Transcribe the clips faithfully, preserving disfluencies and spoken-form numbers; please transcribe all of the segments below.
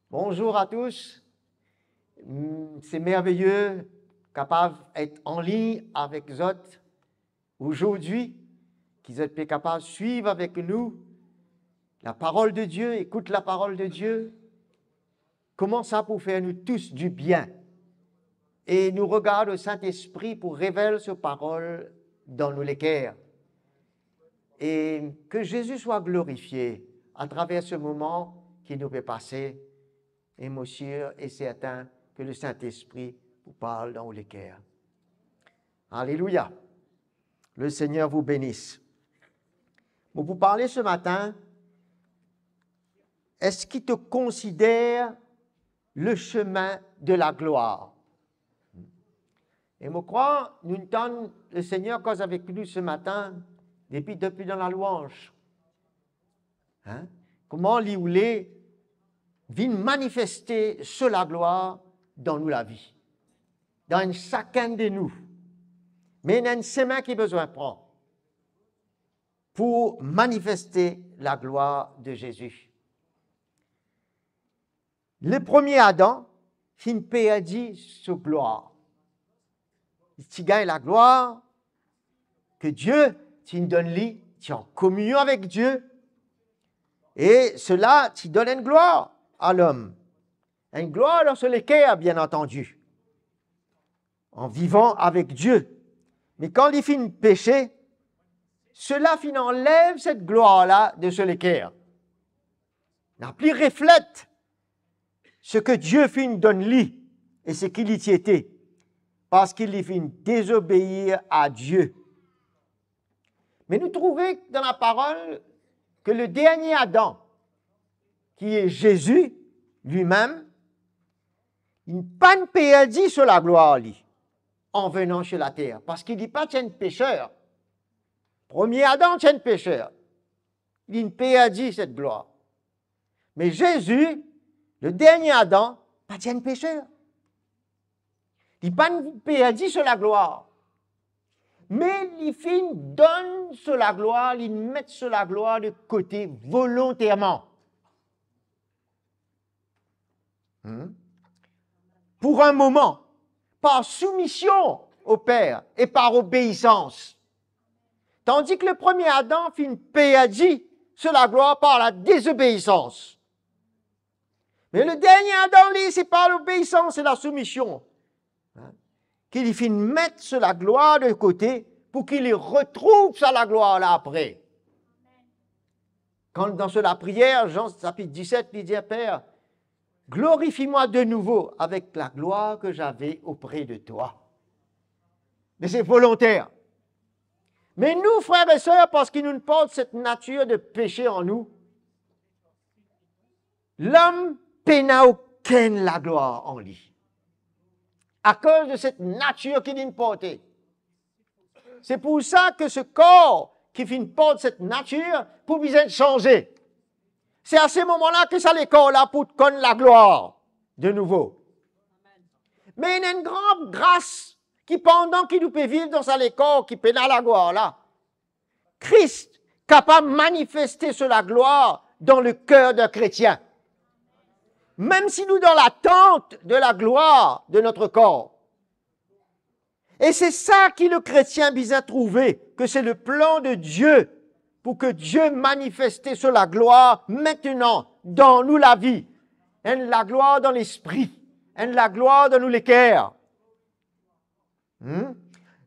Bonjour à tous. Hmm, c'est merveilleux kapav et an lign avek zot ozordi, ki zot pe kapav swiv avek nou la parole de Dieu, écoute la parole de Dieu. Kouma sa pou fer nou tous dibien. E nou regard Sint-Espri pou revel so parol dan nou leker. E ke Zezi swa glorifie atraver se moman ki nou pe pase. E mo sir e sertin ke le Sint-Espri pou parl dan ou leker. Alelouya. Le Seigneur vous bénisse. Mo pou parle se matin, eski to konsider le chemin de la gloire? E mo krwar nou'nn tann le Seigneur koz avek nou se matin depi, depi dan lalwanz. Hein? Kouma li oule vinn manifeste so laglwar dan nou lavi, dan enn sakenn de nou. Me ena enn semin ki bizin pran pou manifeste laglwar de Zezi. Le premie Adam finn perdi so glwar. Li ti gagn laglwar ke Die ti donn li, ti an kominion avek Die, e sela ti donn enn glwar a lom. Enn glwar dan so leker, bien antandi, an vivan avek Die. Me kan li finn pese, sela finn anlev set glwar la de so leker. Napa pli reflet seki Die finn donn li e seki li ti ete, parski li finn dezobeir a Die. Me nou trouve dan laparol ke le dernie Adam, ki e Zezi limem, li pa'nn perdi so laglwar li an venan sir later, parski li pa ti enn peser. Premie Adam ti enn peser, li perdi set glwar. Me Zezi, le dernie Adam, pa ti enn peser. Li pa'nn perdi so laglwar. Me li finn donn so laglwar, li met so laglwar de kote volonterman. Hmm? Pou enn moman, par soumision o Per e par obeisans. Tandis ki le premie Adam finn perdi so laglwar par la dezobeisans. Me le dernie Adam, li, se par lobeisans e lasoumision, hein, ki li finn met so laglwar de kote pou ki li retrouv sa laglwar la apre. Kan dan so lapriyer, Zan sapit diset, li dir, Per, glorifie-moi de nouveau avec la gloire que j'avais auprès de toi. Me se volonter. Me nou, frer e ser, parski nou port set natir de pese an nou, lom pena okenn laglwar an li, akoz de set natir ki linn porte. Se pou sa ke se kor ki finn port set natir pou bizin sanze. Se a se moman la ke sa lekor la pou konn laglwar de nouvo. Me ena enn gran gras ki pandan ki nou pe viv dan sa lekor ki pena laglwar la, Kris kapav manifeste so laglwar dan leker de kretien. Mem si nou dan latant de laglwar de not kor. E se sa ki le kretien bizin trouve, ke se le plan de Die, pou ke Die manifeste so laglwar mintenan dan nou lavi. Enn laglwar dan lespri, enn laglwar dan nou leker. Hmm?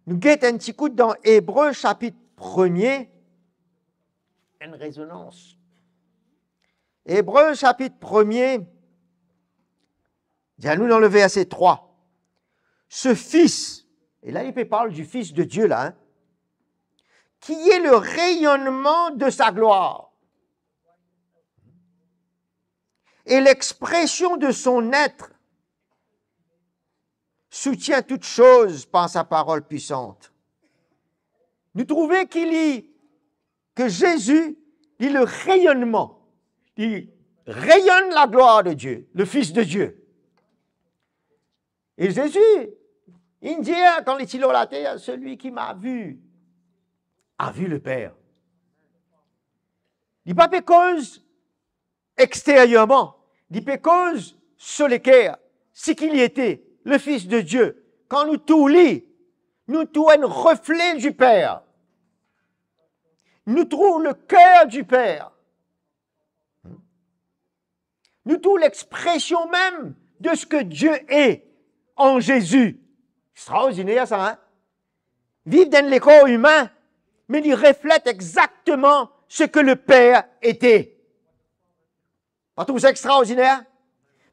Nou get enn ti kout dan Ebre sapit premie. Enn rezonans. Ebre sapit premie, dir nou dan le verse trwa, ce Fils, e la li pe parl du Fils de Dieu la, hein, qui est le rayonnement de sa gloire et l'expression de son être, soutient toutes choses par sa parole puissante. Nou trouve ki li, ke Zezi, li le rayonnman, li rayonn laglwar de Die, le Fils de Dieu. E Zezi, li dir, kan li ti lor later, celui qui m'a vu a vu le Père. Li pa pe koz exteryerman, Li pe koz so leker, seki li ete, le Fils de Dieu. Kan nou tourn li, nou trouv enn refle di Per. Nou trouv leker di Per. Nou trouv lexpresion mem de seki Die e an Zezi. Extraordiner sa, hein? Viv dan lekor imin, me li reflet exakteman seki le Per ete. Pa trouv sa extraordiner?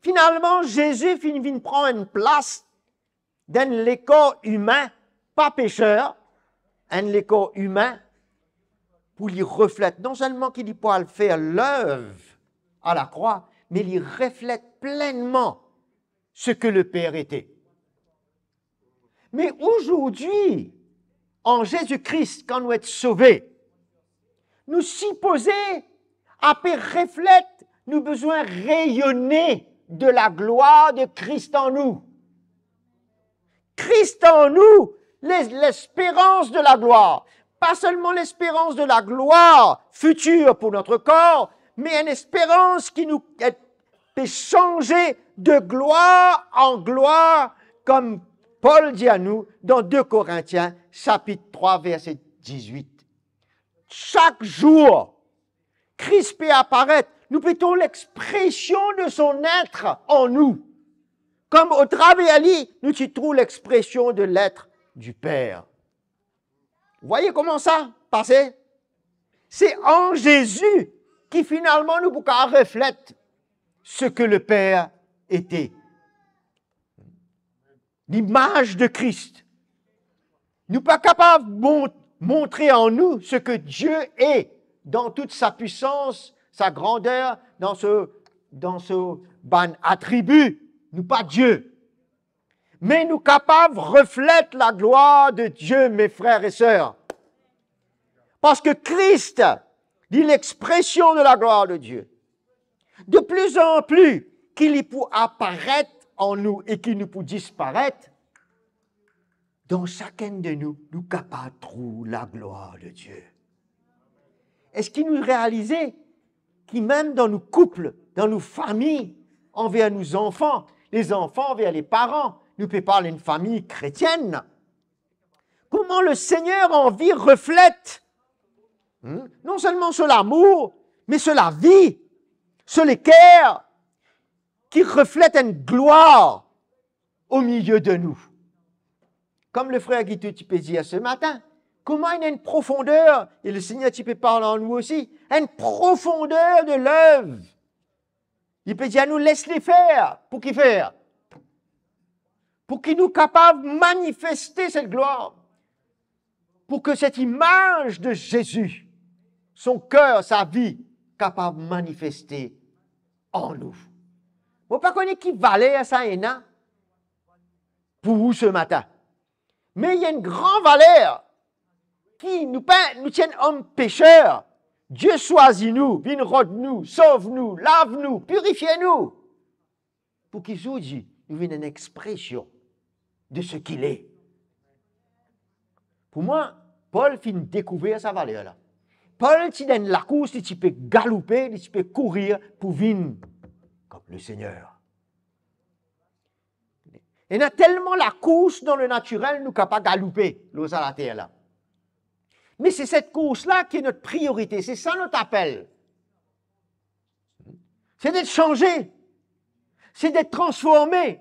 Finalman, Zezi finn vinn pran enn plas dan enn lekor imin, pa peser, enn lekor imin, pou li reflet, non selman ki li pou al fer lev a lakrwa, me li reflet plennman seki le Per ete. Me azordi, an Zezi Kris, kan nou et sove, nou sipoze ape reflet, nou bizin reyone de laglwar de Kris an nou. Kris an nou, le-, lesperans de laglwar. Pa selman lesperans de laglwar fitir pou nou kor, me enn esperans ki nou, eh, pe sanze de glwar an glwar, kom Pol dir a nou dan de Korintien, sapit trwa, verse dizwit. Sak zour, Kris pe aparet, nou pe trouv lexpresion de son etre an nou. Kom atraver li, nou ti trouv lexpresion de letre di Per. Vwayez kouma sa pase? Se an Zezi ki finalman nou pou kapav reflet seki le Per ete. Limaz de Kris. Nou pa kapav mon-, montre an nou seki Die e dan tout sa pwisans, sa grander, dan so, dan so bann atribi. Nou pa Die. Me nou kapav reflet laglwar de Die, me frer e ser. Parski Kris, li lexpresion de laglwar de Die. De plizanpli ki li pou aparet an nou e ki nou pou disparet, dan sakenn de nou, nou kapav trouv laglwar de Die. Eski nou realize ki mem dan nou koup, dan nou fami, anver nou zanfan, lezanfan anver leparan, nou pe parl enn fami kretienn, kouma Lesegner anvi reflet, hmm, non selman so lamour, me so lavi, so leker, ki reflet enn glwar omilie de nou. Kom le frer Guito ti pe dir se matin, kouma ena enn profonder, e Lesegner ti pe parl an nou osi, enn profonder de lev. Li pe dir a nou, les li fer. Pou ki fer? Pou ki nou kapav manifeste set glwar. Pou ki set imaz de Zezi, son ker, sa vi, kapav manifeste an nou. Mo pa kone ki valer sa ena pou ou se matin. Me li enn gran valer ki nou pa, nou ti enn om peser. Die swazir nou, vinn rod nou, sov nou, lav nou, pirifie nou. Pou ki zordi nou vinn enn expresion de seki li. Pou mwa, Pol finn dekouver sa valer la. Pol ti dan lakours, li ti pe galoupe, li ti pe kourir pou vinn kom Lesegner. Ena telman lakours dan lenatirel, nou kapav galoupe lor sa later la. Me se set kours la ki not priorite, se sa not apel. Se d'et sanze, se d'et transforme.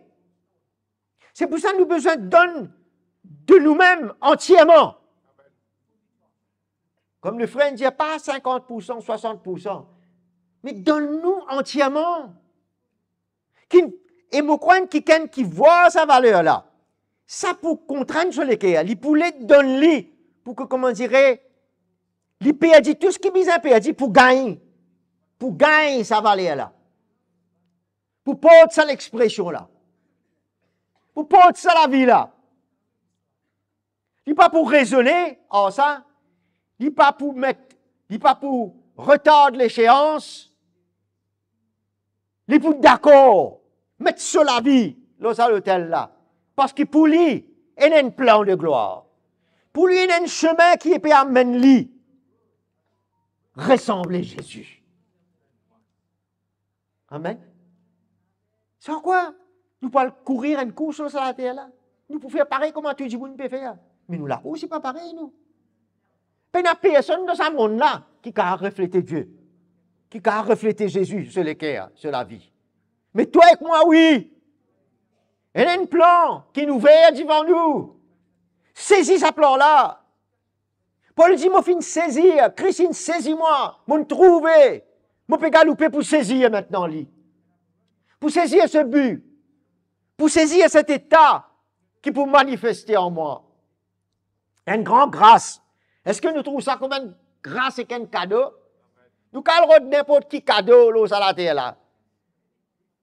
Se pou sa nou bizin donn de noumem antierman. Kom le frer dir, pa sinkant poursan, swasant poursan, me donn nou antierman. Ki, e mo krwar kikenn ki vwar sa valer la, sa pou kontrenn so leker, li pou le donn li, pou ki, kouma dire, li perdi tou seki bizin perdi pou gagn, pou gagn sa valer la. Pou port sa lexpresion la. Pou port sa lavi la. Li pa pou rezone ar sa, li pa pou met, li pa pou retard leseans, li pou dakor met so lavi lor sa lotel la, parski pou li, ena enn plan de glwar. Pou li, ena enn sime ki pe amenn li resanble Zezi. Amen. San kwa? Nou pou al kourir enn kours lor sa later la? Nou pou fer parey kouma tou dimoun pe fer? Me nou lakours pa parey, nou. Pena personn dan sa mond la ki kapav reflete Die, ki kapav reflete Zezi so leker, so lavi. Me twa ek mwa, wi. Ena enn plan ki'nn ouver divan nou. Sezi sa plan la. Pol dir, mo finn sezir, Kris inn sezi mwa, mo'nn trouve, mo pe galoupe pou sezir mintnan li. Pou sezir se bi, pou sezir set eta ki pou manifeste an mwa. Enn gran gras. Eski nou trouv sa kouma enn gras ek enn kado? Nou kapav rod ninport ki kado lor sa later la,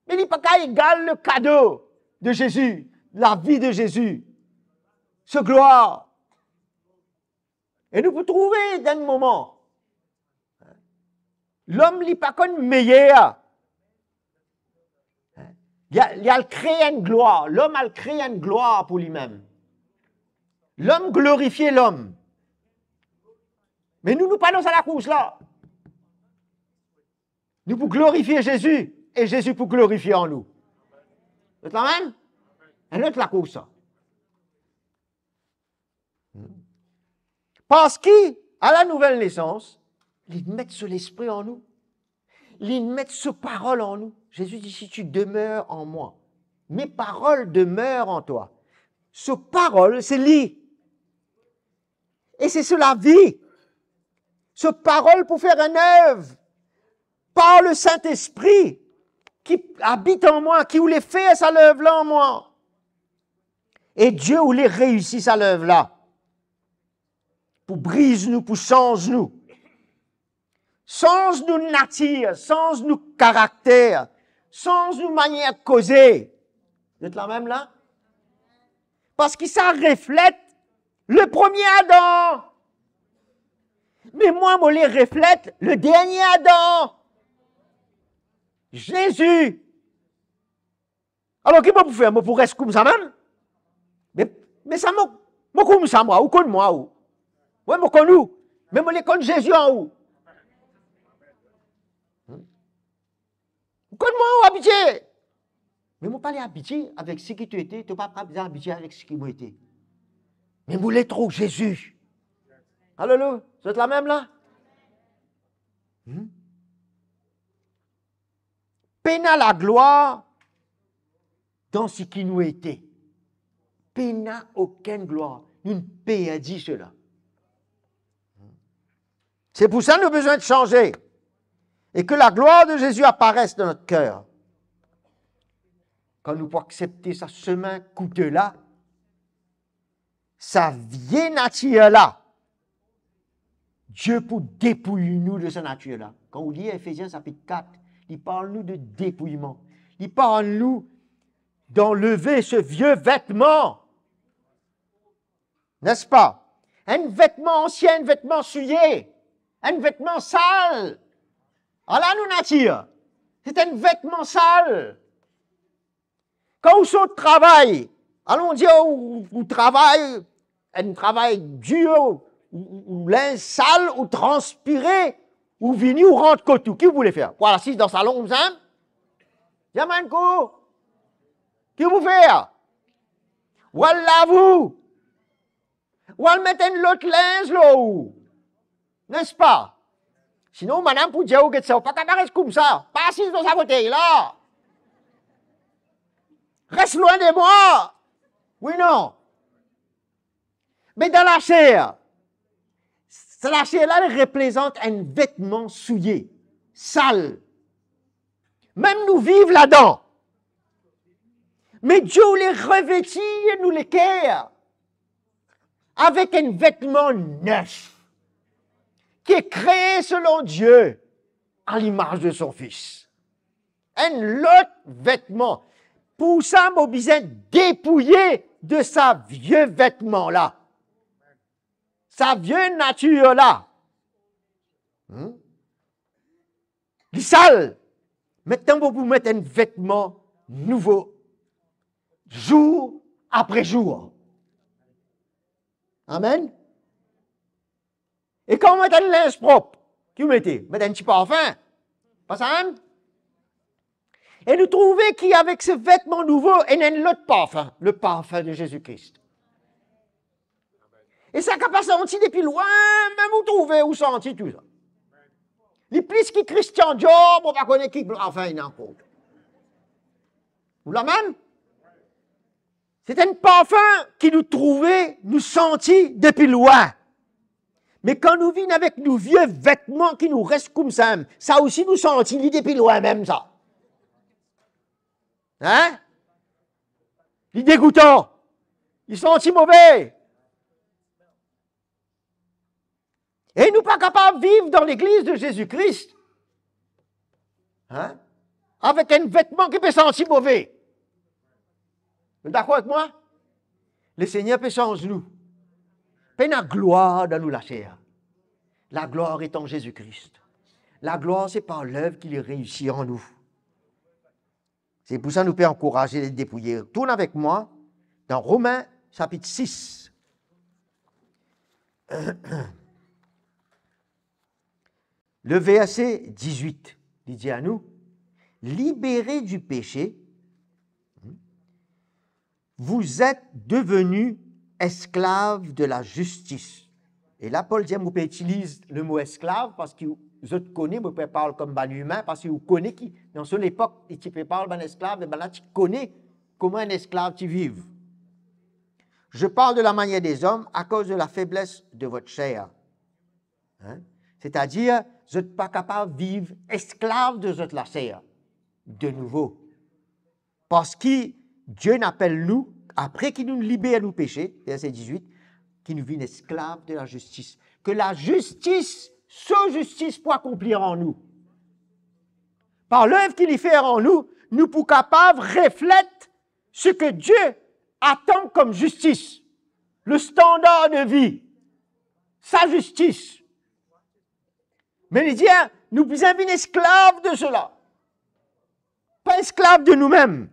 me li pa kapav egal le kado de Zezi, lavi de Zezi, so glwar. E nou pou trouve dan enn moman, lom li pa konn meyer. Li al, li al kree enn glwar, lom al kree enn glwar pou limem. Lom glorifie lom. Me nou, nou pa dan sa lakours la. Nou pou glorifie Zezi e Zezi pou glorifie an nou. Zot la mem? Enn lot lakours sa. Parski a la nouvel nesans, li met so Lespri an nou. Li met so parol an nou. Zezi dir, "Si tu demeures en moi, mes paroles demeurent en toi." So parol, se li. E se so lavi. So parol pou fer enn lev par le Saint-Esprit ki abit an mwa, ki oule fer sa lev la an mwa. E Die oule reisi sa lev la pou briz nou, pou sanz nou. Sanz nou natir, sanz nou karakter, sanz nou manier koze. Zot la mem la? Parski sa reflet le premie Adam. Me mwa, mo le reflet le dernie Adam, Zezi. Alor, ki mo pou fer? Mo pou res koumsa mem? Me, me sa mo, mo koumsa mwa, ou konn mwa ou. Mwa, mo konn ou, me mo le konn Zezi an ou. Ou konn mwa ou abitie. Me mo pa le abitie avek seki to ete, to pa, pa bizin abitie avek seki mo ete. Me mo le trouv Zezi. Alelouya. Zot la mem la? Hmm? Pena laglwar dan seki nou ete. Pena okenn glwar. Nou'nn perdi sela. Se pou sa nou bizin sanze. E ke laglwar de Zezi apares dan nou ker. Kan nou pou aksepte sa semin koute la, sa vie natir la, Die pou depouy nou de sa natir la. Kan ou lir Efezien sapit kat, li parl nou de depouyman. Li parl nou d'enlever ce vieux vêtement. N'est-ce pas? Enn vetman ansien, enn vetman souye, enn vetman sal. Ala nou natir. Se enn vetman sal. Kan ou sort travay, alon dir ou, ou, ou travay, enn travay dir, ou, ou, ou linz sal, ou transpire, ou vini, ou rant kot ou, ki ou pou le fer? Pou al asiz dan salon koumsa? Zame enn kou. Ki ou pou fer? Ou al lav ou. Ou al met enn lot linz lor ou. N'est-ce pas? Sinon, madam pou dir ou, "Get sa, ou pa kapav res koumsa. Pa asiz dan sa fotey la. Res lwin de mwa." Wi, non? Me dan laser, sa laser la, li reprezant enn vetman souye, sal. Mem nou viv ladan. Me Die oule revetir nou leker avek enn vetman nef, ki est créé selon Dieu, à l'image de son Fils. Enn lot vetman. Pou sa, mo bizin depouye de sa vie vetman la. Sa vie natir la. Hmm? Li sal. Mintnan, mo pou met enn vetman nouvo, zour apre zour. Amen. E kan ou met enn linz prop, ki ou mete? Met enn ti parfin. Pa sa mem? E nou trouve ki avek se vetman nouvo, ena enn lot parfin, le parfin de Zezi Kris. E sa kapav santi depi lwin, mem ou trouve ou santi tou sa. Li plis ki Christian Dior, mo pa kone ki parfin ena ankor. Ou la mem? Se enn parfin ki nou trouve, nou santi depi lwin. Me kan nou vinn avek nou vie vetman ki nou res koumsa mem, sa osi nou santi li depi lwin mem sa. Hein? Li degoutan. Li santi move. E nou pa kapav viv dan legliz de Zezi Kris, hein, avek enn vetman ki pe santi move. Zot dakor avek mwa? Lesegner pe sanz nou. Pena glwar dan nou laser. Laglwar etan Zezi Kris. Laglwar se par lev ki li reisi an nou. Se pou sa nou pe ankouraze les dépouillés. Tourn avek mwa dan Romin sapit sis. Le verset dix-huit, li dir anou, libérés du péché, vous êtes devenus esclaves de la justice. E la Pol dir, mo pe itiliz lemo esklav parski zot kone, mo pe parl kom bann imin, parski ou kone ki, dan so lepok, li ti pe parl bann esklav, e bann la ti kone kouma enn esklav ti viv. Je parle de la manière des hommes à cause de la faiblesse de votre chair. Hein? Setadir, zot pa kapav viv esklav de zot laser de nouvo. Parski Dieu inn apel nou, apre ki nou liber nou pese, verse dix-huit, ki nou vinn esklav de lazistis. Ke lazistis, so zistis pou akonplir an nou. Par lev ki li fer an nou, nou pou kapav reflet seki Die atann kom zistis, le standard de vie, sa zistis. Me li dir, nou bizin vinn esklav de sela, pa esklav de noumem.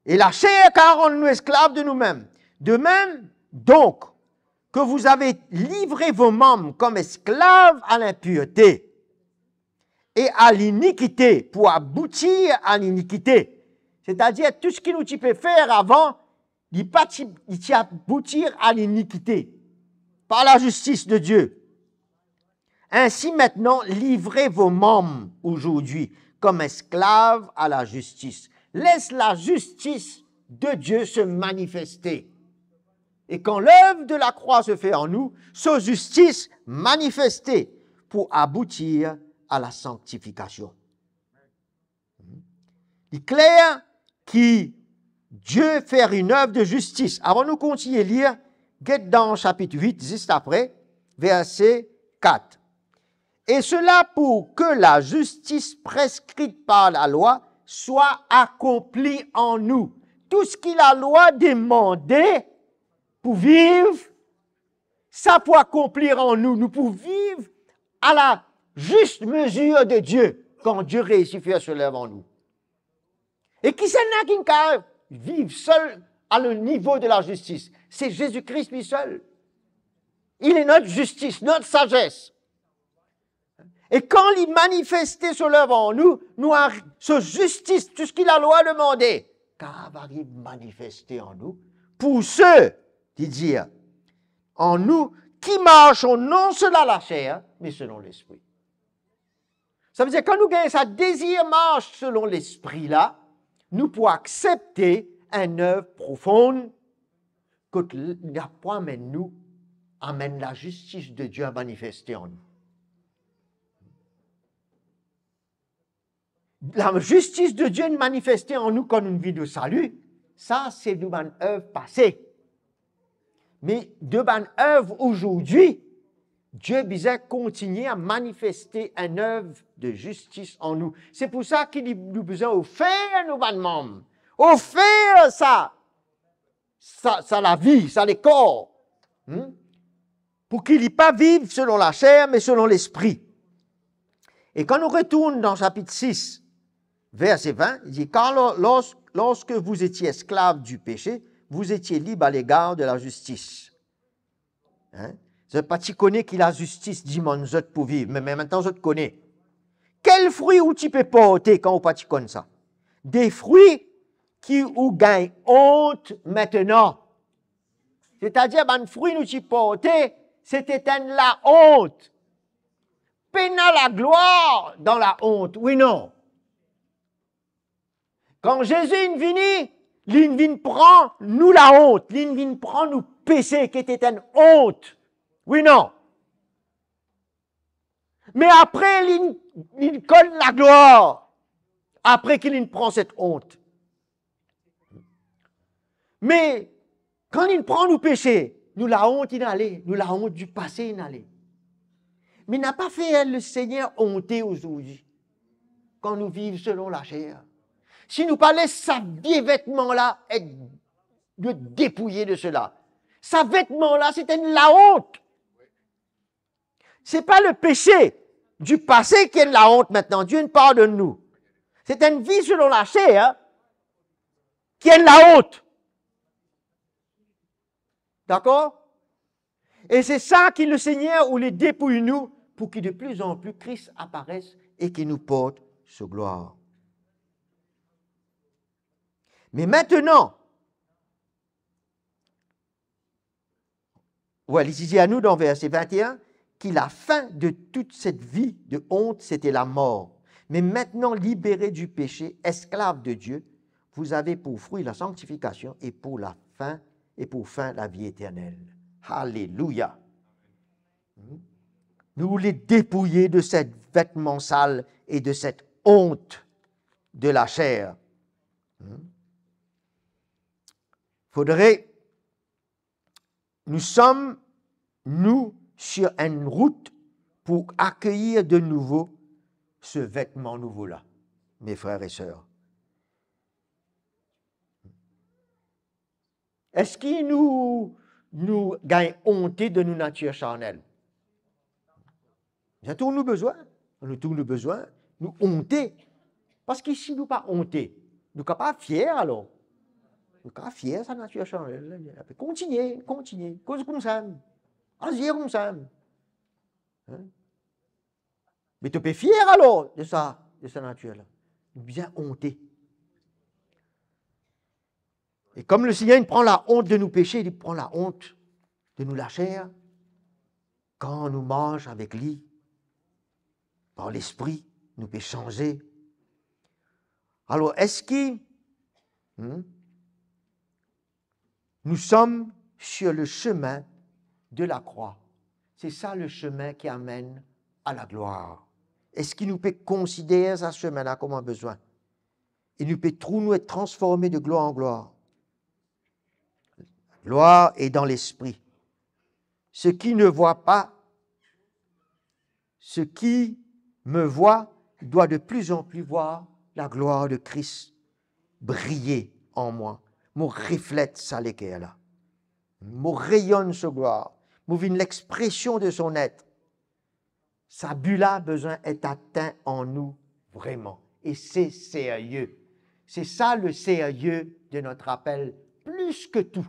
E laser kapav rann nou esklav de noumem. De même, donc, que vous avez livré vos membres comme esclaves à l'impureté et à l'iniquité pour aboutir à l'iniquité. Setadir, tou seki nou ti pe fer avan, li pa ti, li ti aboutir a linikite, par lazistis de Die. Ainsi maintenant, livrez vos membres aujourd'hui comme esclaves à la justice. Les lazistis de Die se manifeste. E kan lev de lakrwa se fer an nou, so zistis manifeste pou aboutir a lasanktifikasion. Li kler ki Die fer enn ev de zistis. Avan nou kontigne lir, get dan sapit wit, zis apre, verse kat. Et cela pour que la justice prescrite par la loi soit accomplie en nous. Tou seki lalwa demande pou viv, sa pou akonplir an nou, nou pou viv a la zis mezir de Die, kan Die reisi fer so lev an nou. E kisannla ki kapav viv sel a le nivo de lazistis? Se Zezi Kris li sel. Il est notre justice, notre sagesse. E kan li manifeste so lev an nou, nou ar-, so zistis, tou seki lalwa demande, kapav ariv manifeste an nou, pour ceux, li dir, en nous, qui marchons non selon la chair, mais selon l'Esprit. Savedir, kan nou gagn sa dezir mars selon Lespri la, nou pou aksepte enn ev profonn kot l-, li pou amenn nou, amenn lazistis de Die a manifeste an nou. Lazistis de Die inn manifeste an nou kan nou vinn o sali, sa se nou bann ev pase. Me de bann ev azordi, Die bizin kontigne a manifeste enn ev de zistis an nou. Se pou sa ki li, nou bizin ofer nou bann manm, ofer sa, sa, sa lavi, sa lekor, hmm? Pou ki li pa viv selon laser, me selon Lespri. E kan nou retourn dan sapit sis, verse vin, li dir, car lor-, lors-, lorsque vous étiez esclaves du péché, vous étiez libres à l'égard de la justice. Hein? Zot pa ti kone ki lazistis dimann zot pou viv, me, me aster zot kone. Kel fri ou ti pe porte kan ou pa ti konn sa? De fri ki ou gagn ont aster. Setadir bann fri nou ti porte, se ti enn laont. Pena laglwar dan laont, wi non? Kan Zezi inn vini, li inn vinn pran nou laont, li inn vinn pran nou pese ki ti enn ont. Wi non? Me apre, li, li konn laglwar, apre ki li pran set ont. Me kan li pran nou pese, nou laont inn ale, nou laont di pase inn ale. Me napa fer Lesegner onte azordi, kan nou viv selon laser. Si nou pa les sa vie vetman la et nou depouye de sela. Sa vetman la, se enn laont. Se pa lepese di pase ki enn laont aster, Die inn pardonn nou. Se enn vi selon laser ki enn laont. Dakor? E se sa ki Lesegner oule depouy nou, pou ki de plizanpli Kris apares e ki nou port so glwar. Me aster, Wi, li ti dir a nou dan verse vinteen, ki lafin de tout set vi de ont, se ti lamor. Me aster, libere di pese, esklav de Die, vous avez pour fruit la sanctification et pour la fin, et pour fin la vie éternelle. Alelouya! Hmm? Nou le depouye de set vetman sal e de set ont de laser. Hmm? Fodre nou som, nou, sir enn rout pou akeyir de nouvo se vetman nouvo la, me frer e ser. Eski nou, nou gagn onte de nou natir sarnel? Sa tou nou bezwin, nou tou nou bezwin, nou onte. Parski si nou pa onte, nou kapav fier alor. Nou kapav fier sa natir sarnel la, apre kontigne, kontigne, koz koumsa, azir koumsa. Hein? Me to pe fier alor de sa, de sa natir la. Nou bizin onte. E kom Lesegner inn pran laont de nou pese, li pran laont de nou laser, kan nou mars avek li, par Lespri, nou pe sanze. Alor, eski, hmm, nou som sir le semin de lakrwa? Se sa le semin ki amenn a laglwar. Eski nou pe konsider sa semin la kouma bizin? E nou pe trouv nou et transforme de glwar an glwar. Glwar e dan Lespri. Ce qui ne voit pas, ce qui me voit, doit de plus en plus voir la gloire de Christ briller en moi. Mo reflet sa leker la. Mo reyonn so glwar. Mo vinn lexpresion de son et. Sa bi la bizin et atin an nou vreman. E se serye. Se sa le serye de notre appel, plis ki tou.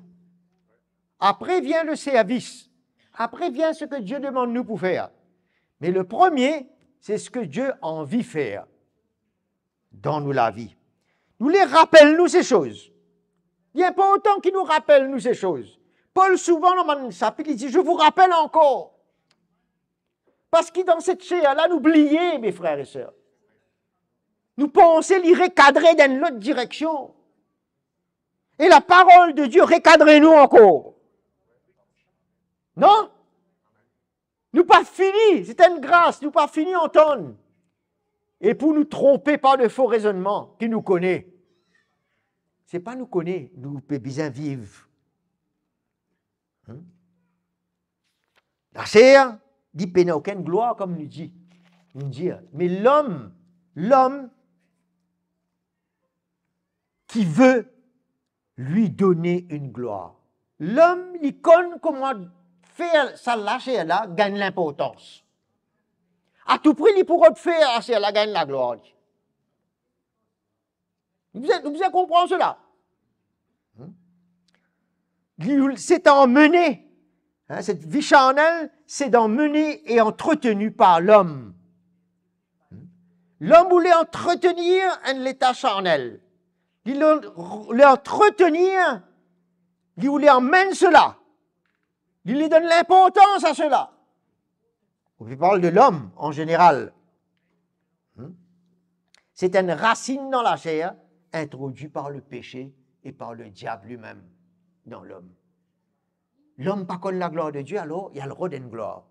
Apre vinn le servis. Apre vinn seki Die demann nou pou fer. Me le premie, se seki Die anvi fer dan nou lavi. Nou le rapel nou se soz. Li inportan ki nou rapel nou se soz. Pol souvan dan bann sapit, li dir, "Je vous rappelle encore." Parski dan set ser la, nou bliye, me frer e ser. Nou panse li rekadre dan lot direksion. E laparol de Die rekadre nou ankor. Non? Nou pa fini, se enn gras, nou pa fini antann. E pou nou tronpe par de fo rezonnman ki nou kone. Se pa nou kone, nou pe bizin viv. Hmm? Laser, li pena okenn glwar, kom nou dir. Nou dir, me lom, lom ki ve lui donner une gloire. Lom, li konn kouma fer sa laser la gagn linportans. A tou pri, li pou rod fer laser la gagn laglwar. Vous êtes, vous êtes compris cela? Hmm? Li, c'est emmené, hein, cette vie charnelle, c'est emmené et entretenu par l'homme. Hmm? Lom oule antretenir enn leta sarnel. Li le, le antretenir, li oule amenn sela. Li, li donn linportans a sela. On peut parler de l'homme en général. Hmm? C'est une racine dans la chair, introduit par le péché et par le diable lui-même dans l'homme. Lom pa konn laglwar de Die, alor li al rod enn glwar.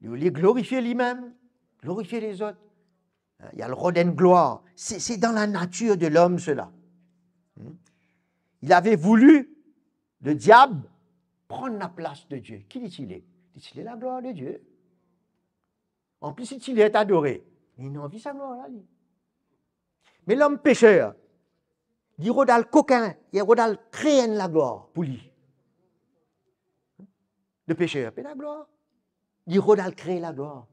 Li, li glorifie limem, glorifie lezot. Hein, li al rod enn glwar. C'est, c'est dans la nature de l'homme, cela. Hmm? Il avait voulu, le diable, prendre la place de Dieu. Ki li ti le? Li ti le laglwar de Die. Anplis, li ti le et adore. Li ena anvi sa glwar la, li. Me lom peser, li rod al kokin, li rod al kre enn laglwar pou li. Le pécheur, pe laglwar. Li rod al kre laglwar.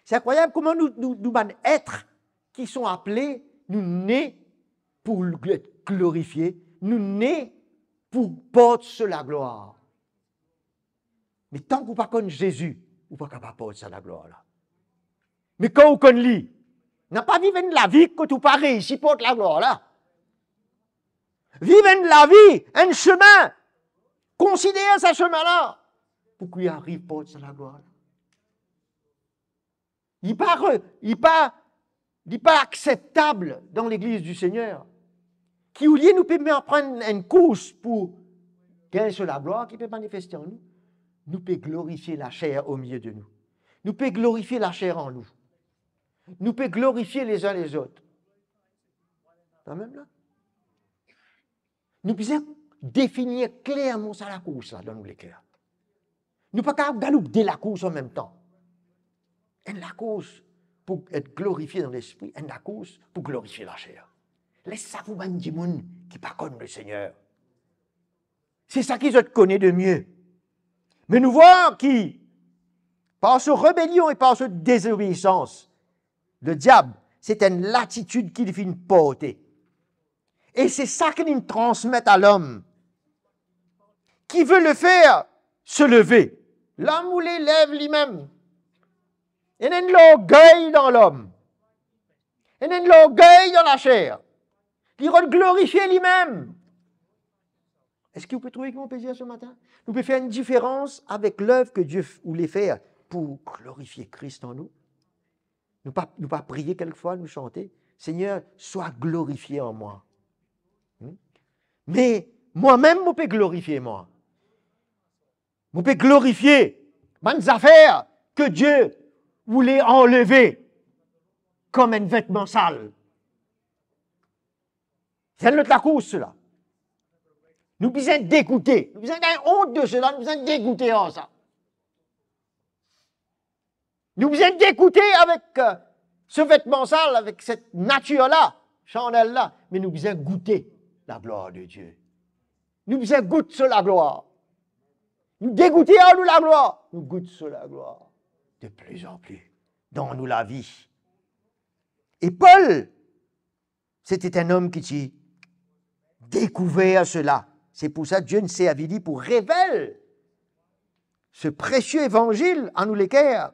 C'est incroyable comment nous, nous, nous bann être qui sont appelés, nou ne pou gl-, glorifie, nou ne pou port so laglwar. Me tank ou pa konn Zezi, ou pa kapav port sa laglwar la. Me kan ou konn li, napa viv enn lavi kot ou pa reisi port laglwar la. Viv enn lavi, enn semin. Konsider sa semin la pou ki ou ariv port sa laglwar la. Li pa re-, li pa, li pa akseptab dan legliz di Segner. Ki olie nou pe aprann enn kours pou gagn so laglwar ki pe manifeste an nou, nou pe glorifie laser omilie de nou. Nou pe glorifie laser an nou. Nou pe glorifie lezin lezot. Kanmem la. Nou bizin definir klerman sa lakours la dan nou leker. Nou pa kapav galoup de lakours anmemtan. Enn lakours pou et glorifie dan lespri, enn lakours pou glorifie laser. Les sa pou bann dimoun ki pa konn Lesegner. Se sa ki zot kone de mie. Me nou vwar ki, par so rebelion e par so dezobeisans, le diab, se enn latitid ki li finn porte. E se sa ki li transmet a lom, ki ve le fer se leve. Lom oule lev limem. Ena enn lorgey dan lom. Ena enn lorgey dan laser. Li rod glorifie limem. Eski ou pe trouve ki mo pe dir se matin? Nou pe fer enn diferans avek lev ke Die f-, oule fer pou glorifie Kris an nou. Nou pa, nou pa priye kelkfwa, nou sante, Seigneur, sois glorifié en moi. Hmm? Me mwa mem, mo pe glorifie mwa. Mo pe glorifie bann zafer ke Die oule anleve kom enn vetman sal. Se enn lot lakours, sela. Nou bizin degoute. Nou bizin gagn ont de sela. Nou bizin degoute ar sa. Nou bizin degoute avek, euh, se vetman sal, avek set natir la, sarnel la, me nou bizin goute laglwar de Die. Nou bizin gout so laglwar. Nou degoute ar nou laglwar, nou gout so laglwar de pli an pli dan nou lavi. E Pol, c'était un homme ki ti dekouver sela. Se pou sa Die inn servi li pou revel se presie evanzil a nou leker.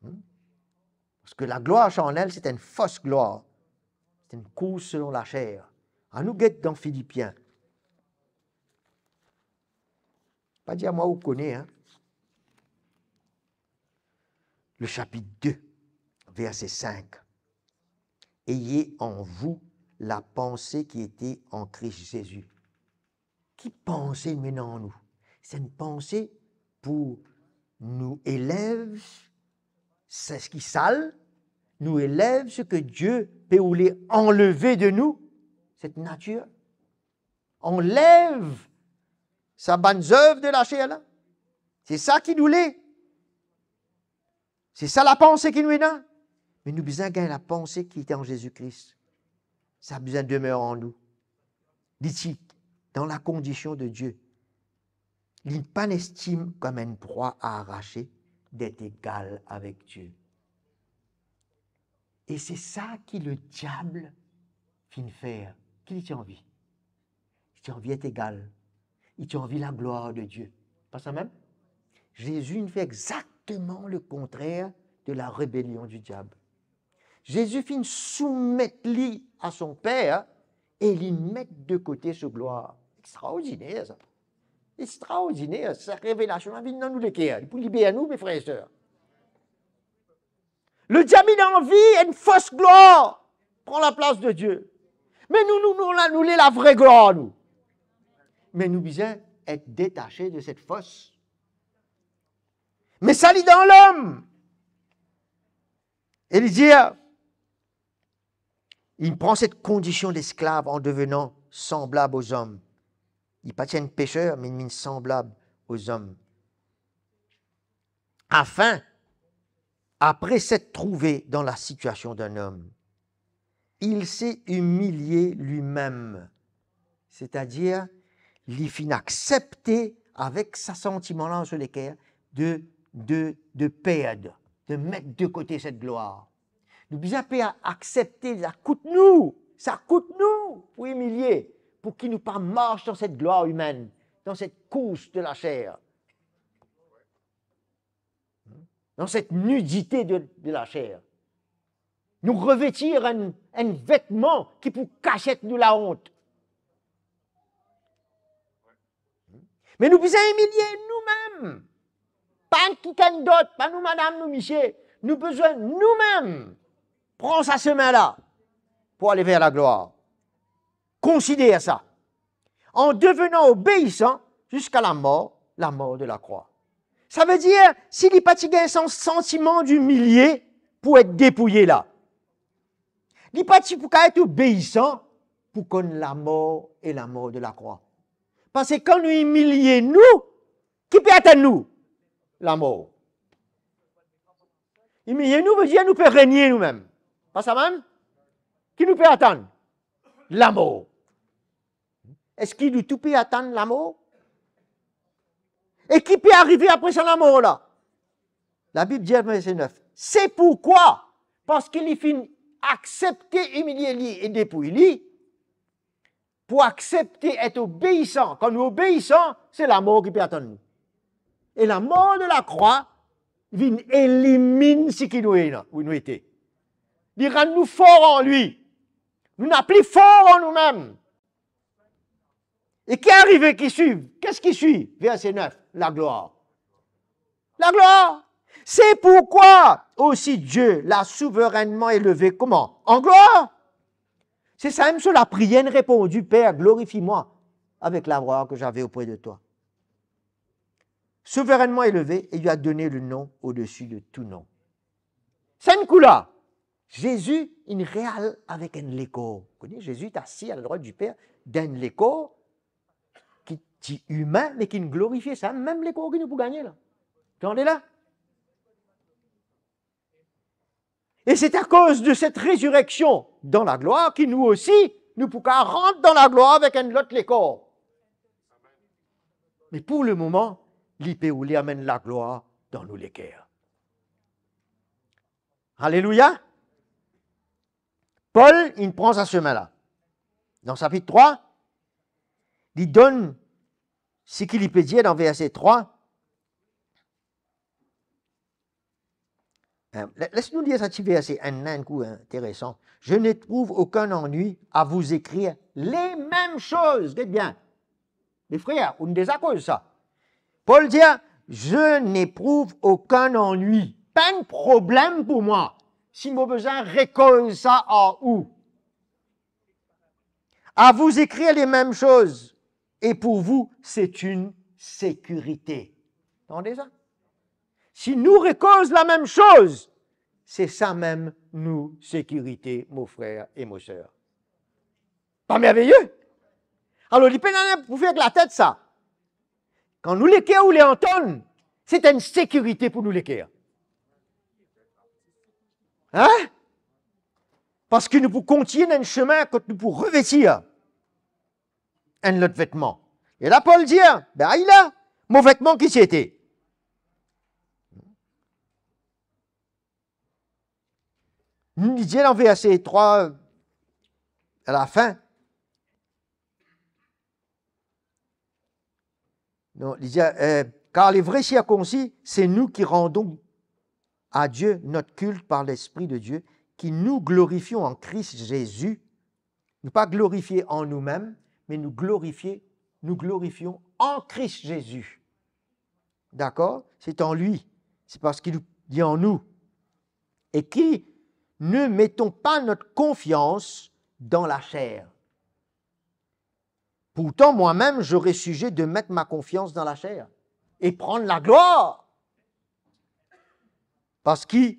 Hmm? Parski laglwar sarnel, se enn fos glwar. Se enn kours selon laser. Anou get dan Filipien. Pa dir mwa ou kone, hein? Le chapitre deux, verset cinq. Ayez en vous la pensée qui était en Christ Jésus. Ki panse nou ena an nou? Se enn panse pou nou elev seki sal, nou elev seki Die pe oule anleve de nou, set natir. Anlev sa bann zev de laser la. Se sa ki nou le. Se sa lapanse ki nou ena. Me nou bizin gagn lapanse ki ti an Zezi Kris. Sa bizin demer an nou. Li ti dan lakondision de Die. Li pa'nn estim kom enn prwa a arase det egal avek Die. E se sa ki lediab finn fer. Ki li ti anvi? Li ti anvi et egal. Li ti anvi laglwar de Die. Pa sa mem? Zezi inn fer exakteman lekontrer de la rébellion du diable. Zezi finn soumet li a son Per e li met de kote so glwar. Extraordiner sa. Extraordiner, sa revelasion la vinn dan nou leker, li pou liber nou, me frer e ser. Lediab inn anvi enn fos glwar pran laplas de Die. Me nou, nou, nou, la, nou le lavre glwar, nou. Me nou bizin et detase de set fos. Me sa li dan lom. E li dir, li pran set kondision lesklav an devenan sanblab o zom. Li pa ti enn peser, me li vinn sanblab o zom. Afin, apre s'être trouvé dans la situation d'un homme, il s'est humilié lui-même. Setadir, li finn aksepte avek sa santiman la dan so leker de, de, de perd, de met de kote set glwar. Nou bizin pe aksepte, sa kout nou, sa kout nou pou imilie, pou ki nou pa mars dan set glwar imenn, dan set kours de laser, dan set nidite de, de laser. Nou revetir enn, enn vetman ki pou kasiet nou laont. Me nou bizin imilie noumem. Pa kikenn dot, pa nou madam, nou misie. Nou bizin noumem pran sa semin la pou ale ver laglwar. Konsider sa. En devenant obéissant jusqu'à la mort, la mort de la croix. Savedir, si li pa ti gagn sa santiman dimilie pou et depouye la, li pa ti pou kav et obeisan pou konn lamor e lamor de lakrwa. Parski kan nou imilie nou, ki pe atann nou? Lamor. Imilie nou vedir nou pe regne noumem. Pa sa mem? Ki nou pe atann? Lamor. Eski nou tou pe atann lamor? E ki pe arive apre sa lamor la? Labib dir, verse nef, "C'est pourquoi, parski li finn aksepte imilie li e depouy li, pou aksepte et obeisan." Kan nou obeisan, se lamor ki pe atann nou. E lamor de lakrwa vinn eliminn seki nou ena, ou nou ete. Li rann nou for an li. Nou napa pli for an noumem. E ki arive, ki swiv? Kies ki swiv? Verse nef, laglwar. Laglwar. C'est pourquoi aussi Dieu l'a souverainement élevé. Comment? En gloire. Se samem so lapriyer inn reponn, "Père, glorifie-moi avec la gloire que j'avais auprès de toi." Souverainement élevé et lui a donné le nom au-dessus de tout nom. Sa enn kou la, Zezi inn real avek enn lekor. Ou kone, Zezi ti asiz a ladrwat di Per dan enn lekor ki ti imin, me ki inn glorifie, samem lekor ki nou pou gagne la. Tande la? E se akoz de set rezireksion dan laglwar ki nou osi, nou pou kav rant dan laglwar avek enn lot lekor. Me pou lemoman, li pe oule amenn laglwar dan nou leker. Alelouya! Pol, li pran sa semin la. Dan sapit trwa, li donn seki li pe dir dan verse trwa. Eh, le-, les nou lir sa ti verse enn la, enn kou interesan. "Je n'éprouve aucun ennui à vous écrire les mêmes choses." Get bien. Mefrer, ou deza koz sa. Pol dir, "Je n'éprouve aucun ennui." Pa enn problem pou mwa si mo bizin rekoz sa ar ou. "À vous écrire les mêmes choses, et pour vous, c'est une sécurité." Tande sa? Si nou rekoz lamem soz, se samem nou sekirite, mo frer e mo ser. Pa merveye? Alor, li pena pou fer ek latet sa. Kan nou leker oule antann, se enn sekirite pou nou leker. Hein? Parski nou pou kontign enn semin kot nou pou revetir enn lot vetman. E la Pol dir, be ala, mo vetman ki ti ete. Li dir dan verse trwa, a lafin, non, li dir, eh, "Car les vrais circoncis, c'est nous qui rendons à Dieu notre culte par l'Esprit de Dieu, qui nous glorifions en Christ Jésus, nou pa glorifie an noumem, me nou glorifie, nou glorifion an Kris Zezi. Dakor? C'est en lui, c'est parce qu'il est en nous. Et qui ne mettons pas notre confiance dans la chair. Pourtant, moi-même, j'aurais sujet de mettre ma confiance dans la chair et prendre la gloire. Parce que